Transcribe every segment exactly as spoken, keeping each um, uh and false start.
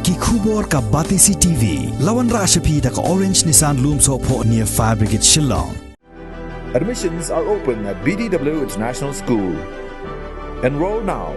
Ki khubor ka Batesi T V. La wanrah sha phi da ka Orange Nissan Lumsohphoh near Fire Brigade Shillong. Admissions are open at B D W International School. Enroll now.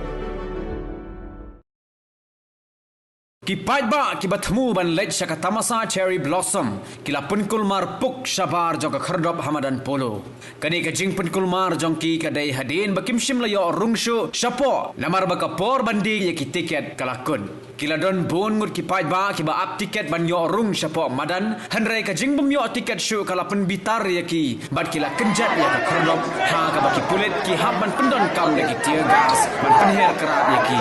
Ki paidbah kiba thmu ban leit sha ka tamasa Cherry Blossom ki la pynkulmar puk shabar jong ka khyrdop ha madan Polo. Kane ka jingpynkulmar jong ki ka dei hadien ba kim shym la ïoh rung shuh shapoh namar ba ka por ban die ïa ki tiket ka la kut. Ki la don bun ngut ki paidbah kiba ap tiket ban ïoh rung shapoh madan, hynrei ka jingbym ïoh tiket shuh ka la pynbitar ïa ki bad ki la kynjat ïa ka khyrdop, ha kaba ki pulit ki hap ban pyndonkam da ki tear gas ban pynher krad ïa ki.